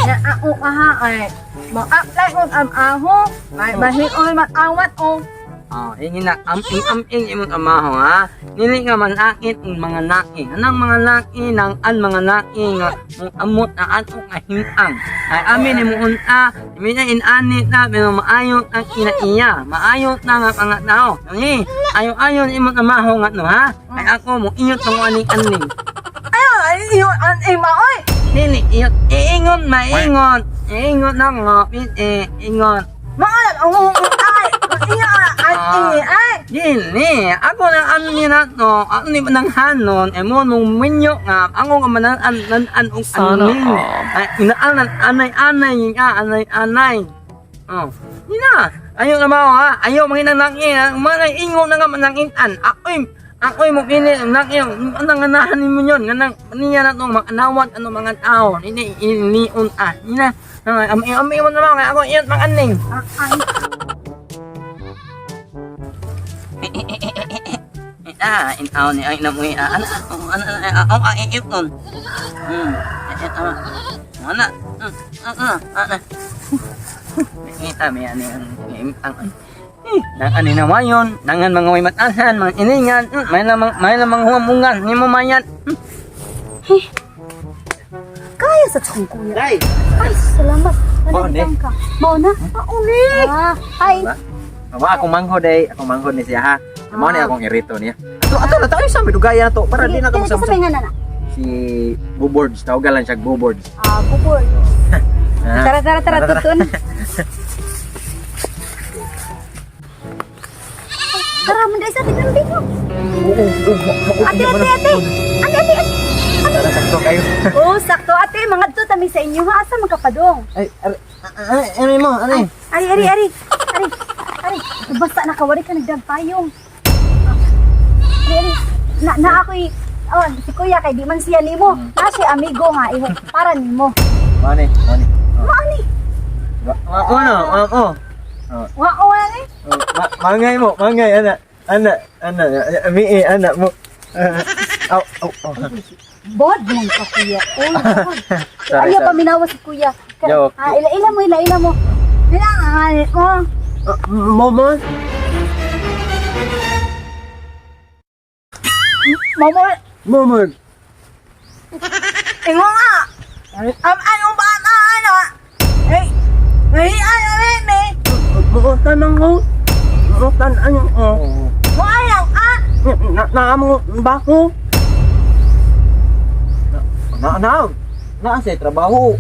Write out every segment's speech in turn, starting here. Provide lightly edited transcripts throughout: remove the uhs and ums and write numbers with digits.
Na ako aha ay ma-apply ko ang aho. Ay bahin mag-awat o. Oh, ingin na amping-amping imong amaho ha. Dili nga manakit ang mga laki. Anang mga laki nang an mga laki nga mong amot na ato nga hintang. Ay amin ni mo unta, imi na inanit na pero maayo ang kinaiya. Maayo na nga mga tao. Ani, ayo-ayo ni imong amaho nga no ha. Ay ako mo iyot mo aning aning. Ayo, ay iyo an ima oy. Dili iyot iingon maingon. Iingon na nga, eh, ingon. Maalat ang ay. Iya ay ini ay. Dili, ako na ano ni na to, ako ni nang hanon, emo nung minyo nga, ako nga manan an nan an og anin. Ay inaanan anay anay nga anay anay. Oh. Nina, ayo na ba ha? Ayo manginang nangin, manay ingon na nga mananginan. Ako'y ako'y mo kini nangin, anang ganahan nimo yun, ganang niya na to makanawat ano mga tao, ini iniun ah. Nina, am am mo na ba ako iyot mang aning. Ah, intaw ni ay namoy ah, ana ana ana ang ang iit nun. Eh tama. Ana. Ah, ana. Kita may ani ang ang eh, nang ani na wayon, nangan mga way matasan, mga iningan, may lamang huwamungan, ni mo mayan. Kaya sa tsakong kuya. Day! Ay, salamat. Mao ni. Panagdang ka. Mao na? Mauli. Ah, ay. Wa akong manghod day, akong manghod ni siya ha. Mao ni akong irito niya. Ato ato na tayo sa midugaya na to para di na ka Sige, masama. sa nga na. Si Buboards, tawagan lang siya Buboards. Ah, bubur. Ah. Tara, tara, tara, Tara, tara. tutun. Tara, manday sa tignan dito. Oo, oo, Ate, ate, ate. Ate, ate, ate. Tara, sakto kayo. Oh, sakto ate, mga to tami sa inyo ha. Asa man kapadong? Ay, ari, ari, ari mo, ari. Ari, ari, ari. Ari, ari. Basta nakawari ka nagdagpayong. Ari, ari. Na, na ako'y, oh, si kuya kay di man siya nimo. Na siya amigo nga iho para nimo. Mao ni, mao ni. Mao ni. Mao no, mao. Wa wa ni. Mangay mo, mangay ana. Ana, ana, mi ana mo. Aw, aw, aw. Bod man ka kuya. Uy, bod. Sorry, Ayaw sorry. pa minawa si kuya. Joke. Ah, ila ila mo, ila ila mo. Ila ang mo. Mama. Mamo, Mama. ingo nga. Am anong bata ano? Ay, ay ano me? Buotan ang ko. Buotan ang ko. Mo ayaw ah. Na na mo bako. Na na. Na sa trabaho.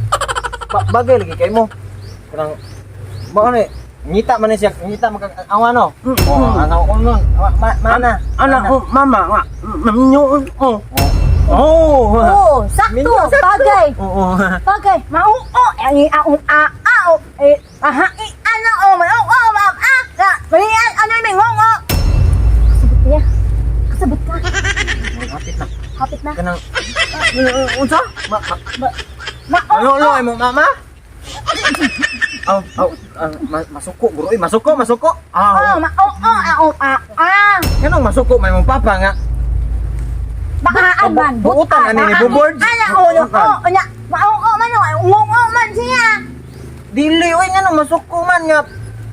Bagay lagi kay mo. Kanang mao ni ngita man ni siya, ngita man kag awa no. Oh, ang ako nun. Mana. Ana ko mama nga. Mamnyoon ko. Oh. Oh, sakto. Minyo, sakto. Bagay. Oo. Bagay. Mauo ay ang a a o eh aha i ano o mauo ma a ka. Ay ano me ngongo. Kasabot niya. Kasabot ka. Hapit na. Hapit na. Kanang unsa? Ma ma Mauo. Ano ano imong mama? Aw, aw, masuko bro, eh, masuko, masuko. Oh, Aw, mauo a o a a. kanang masuko may mong papa nga. Bakaan man. Buutan ani ni Buboards. Ana o o nya. Mauo man o ngongo man siya. Dili oy nganong masuko man nga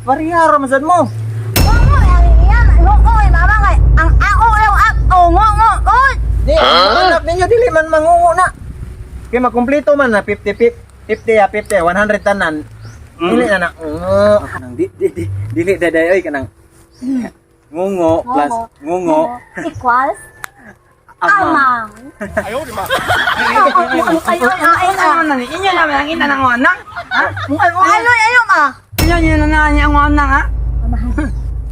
parihara man sad mo. Ngongo ay iya ngongo ay mama kay ang ao lang ak o ngongo oy. Di, ang anak ninyo dili man mangungo na. Kay makumpleto man na 50 50 50 ya 50 100 tanan. Dili na na. Ngungo. Kanang di di di dili daday oy kanang ngungo plus ngungo Equals. ama. Amang. Ayaw, ay, ay, ay, ay. Ano na ni? Inyo naman ang ina ng anak. Ha? Ano ayo ma? Inyo niyo na na ang anak ha? Amahan.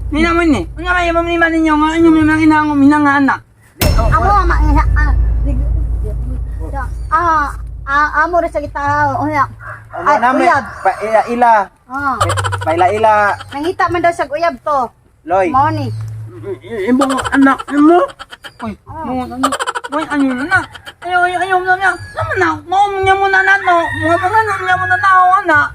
Ni naman ni. Unya may mo ni man ninyo nga inyo may mga ina ang ina nga anak. Amo ama nga ah. Ah, ah, amo ra sa kita. Unya. Ano Ay, namin uyab. pa ila ila Ah, paila ila nangita man daw sa uyab to. Loy. Mao ni. Ibang anak mo. Uy, mo ano? Uy, ano na? Ayo ayo ayo na na. Naman na, mao niya mo na na no. Mga mga na niya mo na na anak.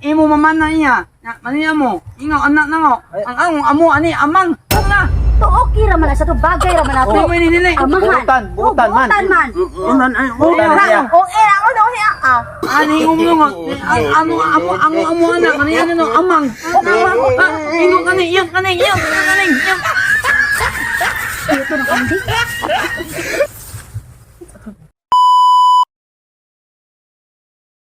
Imo mama na iya. Na maniya mo. Ingaw anak na ngo. Ang ang amo ani amang. Ang na. To okay ra man na sa to bagay ra man na to. Mo ni nili. Amahan. Buutan, buutan Oh, man. Buutan man. Unan ay Buutan Na niya. o era o no siya ah. Ani ngumlungot. Ano amo amo amo ana kani ano no amang. Ah, ingon kani iyang kani iyang kani iyang. Ito na kandi.